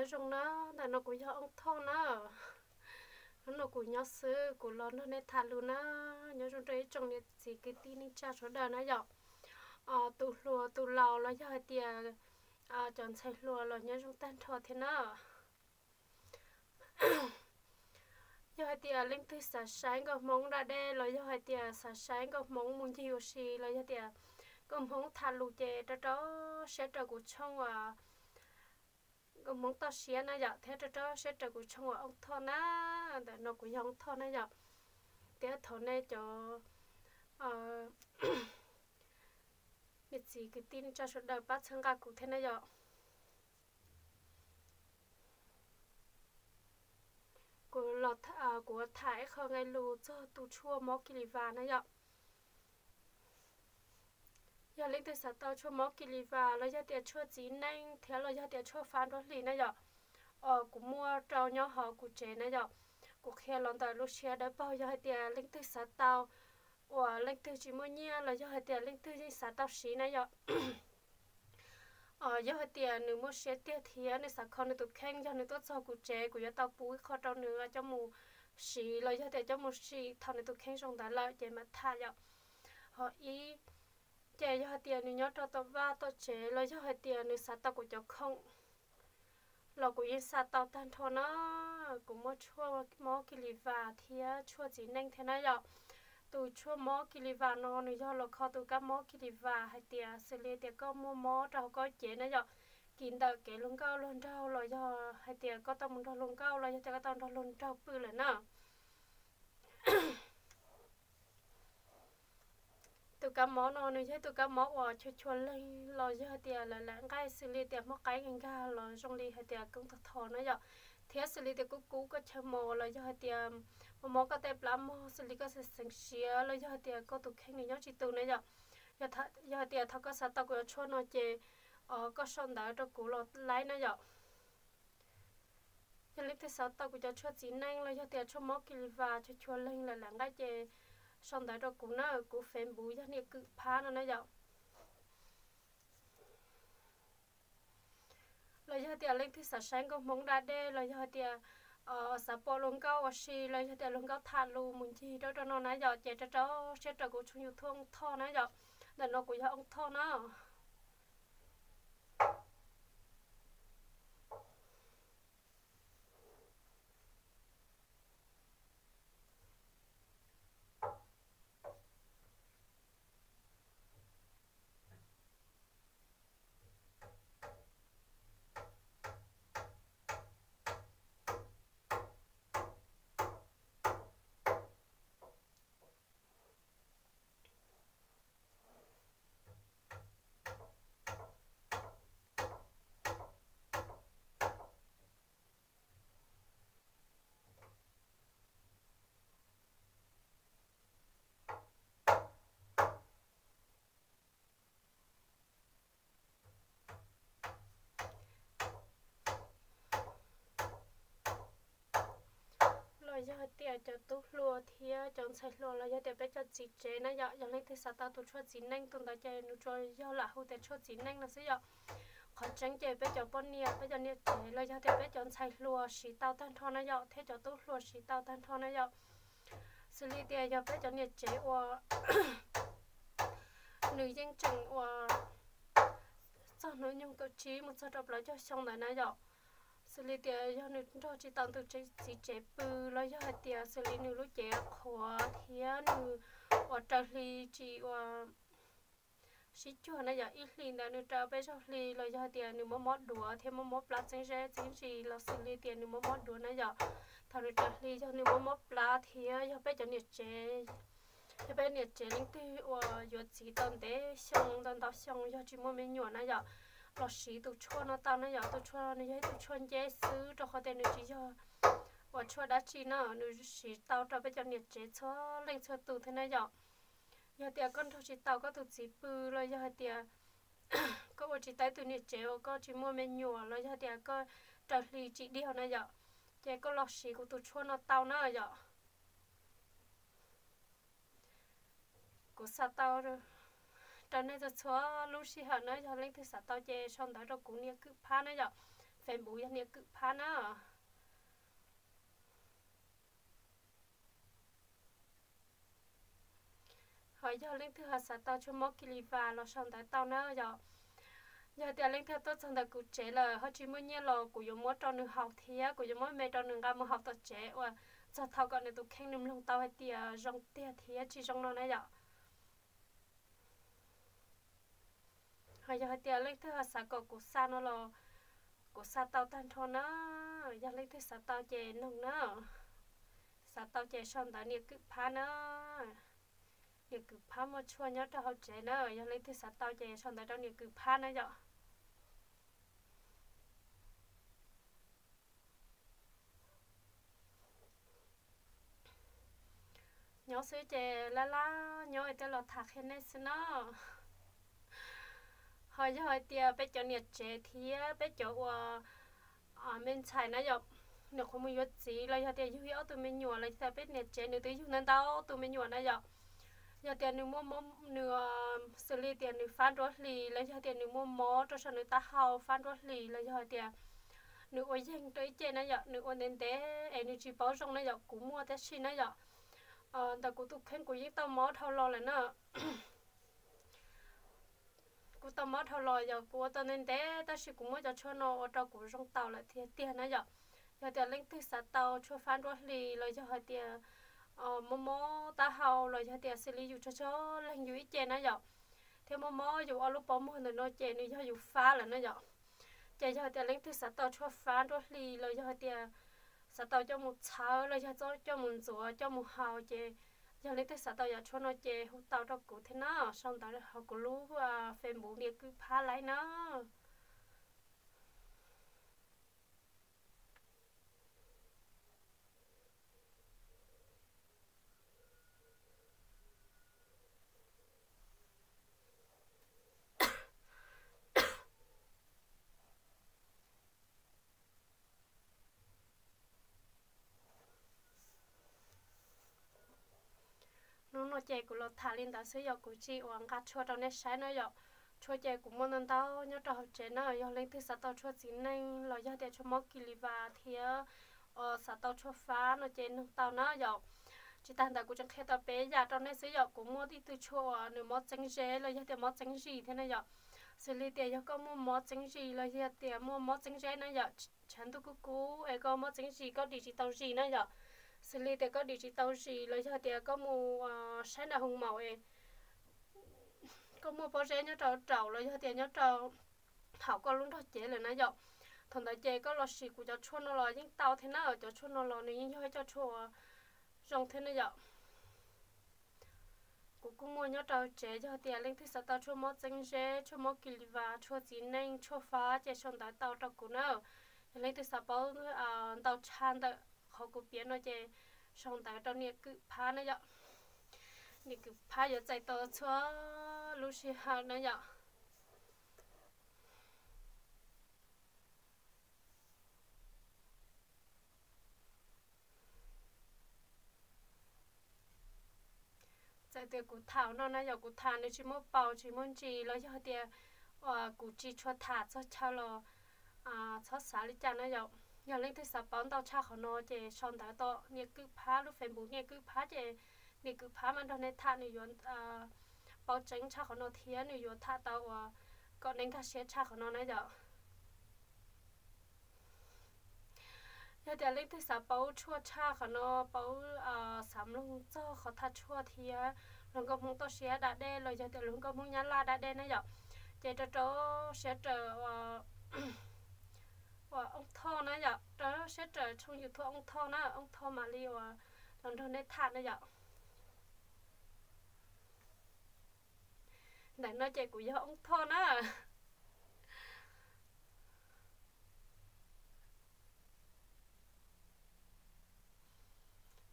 Zoo na, ntawm no kuv yog Oob Thoj na. Hnub no kuv nyob xwb, kuv los nrog nej tham lus na. Nyob zoo rau ib tsoom niam txiv kwv tij neej tsa sawv daws na yom. Tus hluas tus laus los yog hais tias cov ntxhais hluas los nyob zoo tag nrho thiab na. Yog hais tias leej twg xav saib nkauj Hmoob da dej los yog hais tias xav saib nkauj Hmoob mus ncig ua si los yog tias nkauj Hmoob tham lus ces rau rau siab rau kuv tshooj uas nkauj Hmoob toj siab na yom, thiab rau rau siab rau kuv tshooj uas Oob Thoj na. Ntawm no kuv yog Oob Thoj na yom. Thiab thov nej cov niam txiv kwv tij neej tsa sawv daws pab txhawb nqa kuv thiab na yom. Kuv los, kuv tham ib qho nqe lus txog tus tshuaj mob kis lis vas na yom. Yog leej twg xav tau tshuaj mob kis lis vas los yog tias tshuaj txiv neej thiab los yog tias tshuaj fab nruab hlis na yom, kuv muaj rau nyob hauv kuv tsev na yom. Kuv qhia los ntawm lub siab dawb paug, yog hais tias leej twg xav tau, uas leej twg tsis muaj nyiaj los yog hais tias leej twg yeej xav tau siv na yom. Yog hais tias nws muaj siab tiag thiab nws xav kho nws tus kheej, yog nws tuaj txog kuv tsev kuv yuav tau pub ib qho rau nws coj mus siv los yog tias coj mus sim thaum nws tus kheej zoo ntawd lawm ces mam tham yom. Ho ib, ces yog hais tias nws nyob rau tom vaj tom tsev los yog hais tias nws xav tau kuv cov khoom los kuv yeej xa tau tag nrho na. Kuv muaj tshuaj mob kis lis vas thiab tshuaj txiv neej thiab na yom. Tus tshuaj mob kis lis vas no nws yog los kho tus kab mob kis lis vas hais tias xws li tias koj muaj mob rau hauv koj cev na yom, kis ntawm kev luag nkauj luag nraug los yog hais tias koj tau mus nrog luag nkauj los yog tias koj tau nrog luag nraug pw lawm na. Tus kab mob no nws yog tus kab mob uas chua chua leeg los yog hais tias lawv lam nqaij xws li tias hmob qaib nkag nkag los zoo li hais tias koob tog tho na yom, thiab xws li tias kub kub koj chaw mos los yog hais tias mob mob koj tej plab mog xws li koj xeev xeev siab los yog hais tias koj tus kheej nws nyob tsis tus na yom. Yog hais tias thaum koj xav tau kuv cov tshuaj no ces koj sau ntawv rau kuv los laib na yom. Yog leej twg xav tau kuv cov tshuaj txiv neej los yog tias tshuaj mob kis lis vas chua chua leeg lawv lam nqaij ces sau ntawv rau kuv na, kuv Facebook yog Niam Kwm Phab no na yom. Los yog tias leej twg xav saib nkauj Hmoob da dej los yog hais tias xav pom luag nkauj ua si los yog tias luag nkauj tham lus mus ncig rau rau no na yom, ces rau rau siab rau kuv tshooj YouTube Oob Thoj na yom. Ntawm no kuv yog Oob Thoj na. Los yog hais tias cov tub hluas thiab cov ntxhais hluas los yog tias peb cov txiv tsev na yom, yog leej twg xav tau tus tshuaj txiv neej tus ntawd ces nws tsuas yog lam hu tias tshuaj txiv neej no xwb yom. Qhov tseeb ces peb cov poj niam, peb cov niam tsev los yog tias peb cov ntxhais hluas siv tau tag nrho na yom, thiab cov tub hluas siv tau tag nrho na yom. Xws li tias yog peb cov niam tsev uas nws yeej tseem uas txog hnub nyoog kaum tsib mus txog rau plaub caug xyoo ntawd na yom. Xws li tias yog nws nrog tsis tau tus txiv tsev pw los yog hais tias xws li nws lub cev qhuav thiab nws uas raws hli tsis uas sib cuag na yom, ib hlis ntawd nws raws peb zaug hli los yog hais tias nws mob mob duav thiab mob mob plab txeeb zeb txeeb zis los xws li tias nws mob mob duav na yom. Thaum nws raws hli yog nws mob mob plab thiab yog peb cov niam tsev, yog peb niam tsev leej twg uas yuav txiv tau ntev xyoo ntau ntau xyoo yog tsis muaj me nyuam na yom, los siv tus tshuaj no tau na yom. Tus tshuaj no nws yog ib tus tshuaj nceb xwb rau qhov tias nws tsis yog uas tshuaj dab tsi na, nws siv tau rau peb cov niam tsev txhua leej txhua tus thiab na yom. Yog tias koj nrog tsis tau koj tus txiv pw los yog hais tias koj ua tsis tau ib tus niam tsev uas koj tsis muaj me nyuam los yog tias koj raws hli tsis diaug na yom, ces koj los siv kuv tus tshuaj no tau na yom. Kuv xa tau rau nej txhua txhua lub sij hawm na, yog leej twg xav tau ces sau ntawv rau kuv Niam Kwm Phab na yom. Facebook yog Niam Kwm Phab na. Ho yog leej twg ho xav tau tshuaj mob kis lis vas los sau ntawv tau na yom. Yog tias leej twg tuaj txog ntawm kuv tsev lawm ho tsis muaj nyiaj los kuv yuav muab rau nws haus thiab kuv yuav muab me rau nws nqa mus haus tom tsev uas txog thaum kom nws tus kheej nws mloog tau hais tias zoo tiag thiab tsis zoo no na yom. Ho yog hais tias leej twg ho xav kom kuv xa no los kuv xa tau tag nrho na. Yog leej twg xav tau ces noog na. Xav tau ces sau ntawv Niam Kwm Phab na. Niam Kwm Phab muaj tshuaj nyob rau hauv tsev na. Yog leej twg xav tau ces sau ntawv rau Niam Kwm Phab na yom. Nyob xwb ces laj laj nyob es thiaj los tham qhia nej xwb na. Ho yog hais tias peb cov niam tsev thiab peb cov uas me ntxhais na yom, nws qhuav mus yuav txiv los yog tias yug ib ob tug me nyuam los yog tias peb niam tsev nws twb yug ntau ntau tus me nyuam na yom. Yog tias nws muaj mob, nws xws li tias nws fab nruab hlis los yog tias nws muaj mob rau saum nws taub hau fab nruab hlis los yog hais tias nws ua yeeg rau ib ce na yom, nws ua ntev ntev es nws tsis paub zoo na yom, kuv muaj tab sis na yom, ntawm kuv tus kheej kuv yeej tau mob dhau los lawm na. Kuv tau mob dhau los yog kuv ua tau ntev ntev tab sis kuv muab cov tshuaj no ua rau kuv zoo tau lawm tiag tiag na yom. Yog tias leej twg xav tau tshuaj fab nruab hlis los yog hais tias mob mob taub hau los yog tias xws li yus tsog tsog leeg yus ib ce na yom, thiab mob mob yus ob lub pob muag ntawm no ces nws yog yus fab lawm na yom. Ces yog hais tias leej twg xav tau tshuaj fab nruab hlis los yog hais tias xav tau coj mus txhawb los yog coj mus ntxuav coj mus haus ces yog leej twg xav tau yam tshuaj no ces hu tau rau kuv thiab na, sau ntawv hauv kuv lub Facebook Niam Kwm Phab Laib na. Hnub no ces kuv los tham li ntawd xwb yom, kuv tsis uas nqa tshuaj rau nej saib na yom. Tshuaj ces kuv muaj ntau ntau nyob rau hauv tsev na, yog leej twg xav tau tshuaj txiv neej los yog tias tshuaj mob kis lis vas thiab xav tau tshuaj fab no ces noog tau na yom. Tsis tas ntawd kuv tseem qhia tau peb yam rau nej xwb yom, kuv muaj ib tug tshuaj uas nws mob txeeb zeb los yog tias mob txeeb zis thiab na yom. Xws li tias yog koj muaj mob txeeb zis los yog tias muaj mob txeeb zeb na yom, tshav ntuj kub kub es koj mob txeeb zis koj dim tsis tau zis na yom. Xws li tias koj dim tsis tau zis los yog tias koj mus saib nram hoos maum es koj muaj pob zeb nyob rau raum los yog tias nyob rau hauv koj lub nrog cev lawm na yom. Thaum ntawd ces koj los sim kuv cov tshuaj no los yeej tau thiab na, cov tshuaj no los nws yeej yog ib co tshuaj uas zoo thiab na yom. Kuv kuj muaj nyob rau tsev, yog tias leej twg xav tau tshuaj mob txeeb zeb, tshuaj mob kis lis vas, tshuaj txiv neej, tshuaj fab ces sau ntawv tau rau kuv na. Yog leej twg xav paub ntau tshaj ntawm qhov kuv piav no ces sau ntawv rau Niam Kwm Phab na yom. Niam Kwm Phab yuav txais tau txhua lub sij hawm na yom. Txawm tias kuv tham no na yom, kuv tham nws tsis muaj paus tsis muaj ntsis los yog tias kuv tsis tshua tham txog chaw los txhob xav li cas na yom. Yog leej twg xav paub ntau tshaj qhov no ces sau ntawv tom Niam Kwm Phab lub Facebook Niam Kwm Phab ces Niam Kwm Phab mam nrog nej tham, nws yuav paub tseeb tshaj qhov no thiab nws yuav tham tau uas kom nej nkag siab tshaj qhov no na yom. Yog tias leej twg xav paub tshuaj tshaj qhov no, paub xav mloog txog qhov tham tshuaj thiab luag nkauj Hmoob toj siab da dej los yog tias luag nkauj Hmoob Nyab Laj da dej na yom, ces rau rau siab raws uas Oob Thoj na yom, rau siab raws tshooj YouTube Oob Thoj na, Oob Thoj mam li uas los nrog nej tham na yom. Ntawm no ces kuv yog Oob Thoj na.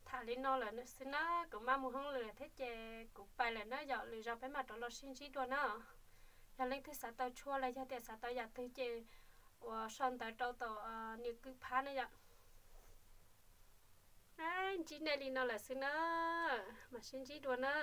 Tham li no lawm xwb na, kuv maj mus hoob lwm thiab ces kuv pais lawm na yom, lwm zaus peb mam rov los sib ntsib dua na. Yog leej twg xav tau tshuaj los yog tias xav tau yam twg ces uas sau ntawv rau tom Niam Kwm Phab na yom. Ntsib nej li no lawm xwb na, mam sib ntsib dua na.